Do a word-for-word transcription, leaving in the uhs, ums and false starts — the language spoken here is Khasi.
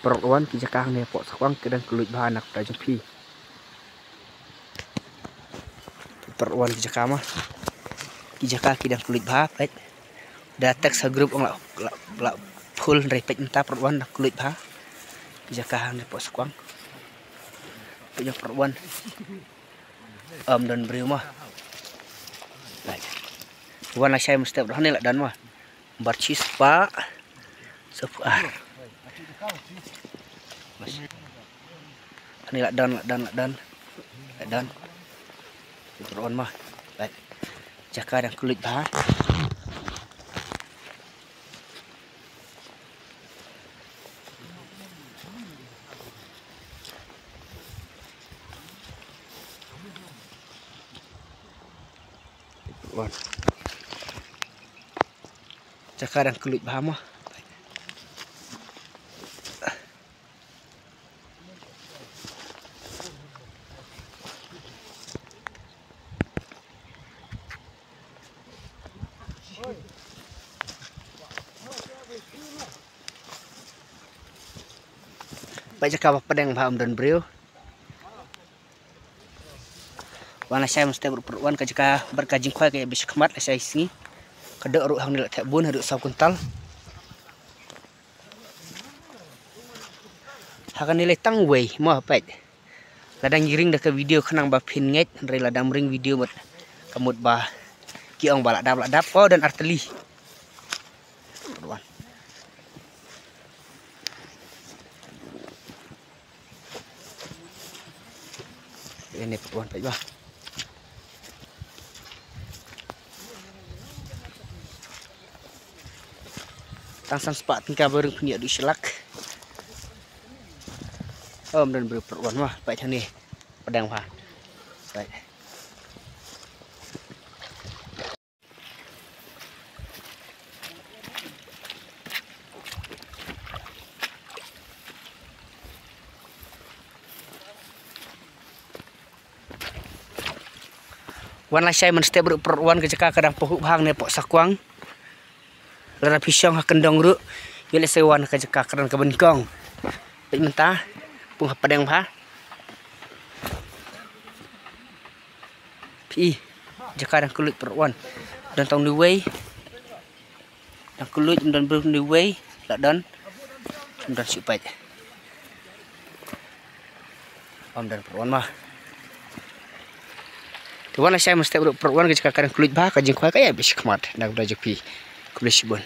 Paralok wan, ki jaka hangne hapoh Sakwang ki dang kylluid bha na ka bynta jong phi. Paralok wan, ki jaka ma. Ki jaka ki dang kylluid bha, peit. Da text ha group ong la, la, la full hynrei peit mynta paralok wan dang kylluid bha. Ki jaka hangne hapoh Sakwang. Peit ïa paralok wan. Ym don briew ma. Peit. Wan la shai mynstep ruh hangne la don ma. Bar shi spah. Spah. Hangne la don, la don, la don. La don. Paralok wan ma. Peit. Jaka dang kylluid bha. Wan. Jaka dang kylluid bha ma. Peit jaka ba pdeng bha, ym don briew. Wan la shai mynstep ruh paralok wan, ka jaka bad ka jingkhwai ka ïa bishkmat la shai sngi. Ka doh ruh hangne la thep bun haduh saw kuntal. Ha kane lei tang wei mo, peit. La dang ïa ring da ka video khnang ba phin ngeit, hynrei la dang ring video mut ka mut ba ki ong ba la dap, la dap. Oh, don ar tylli. Wan. Ini paralok wan, peit ba. Tang san spah tyngka ba ring pynïoh duh shi lak. Ym don briew paralok wan ma, peit hangne. Pdeng bha. Peit. Wan la shai mynstep ruh paralok wan, ka jaka ka dang pahuh bha hangne hapoh Sakwang. Lada phi shong ha kyndong ruh ïoh lehse wan ka jaka kren kaba nyngkong. Peit mynta pung ha pdeng bha. Phi i jaka dang kylluid paralok wan. Don tang uwei. Dang kylluid, ym don briew uwei. La don. Ym don shuh, peit. Ym don paralok wan ma. Te wan la shai mynstep ruh paralok wan, ka jaka ka dang kylluid bha, ka jingkhwai ka ïa bishkmat na ka bynta jong phi. Khublei shibun.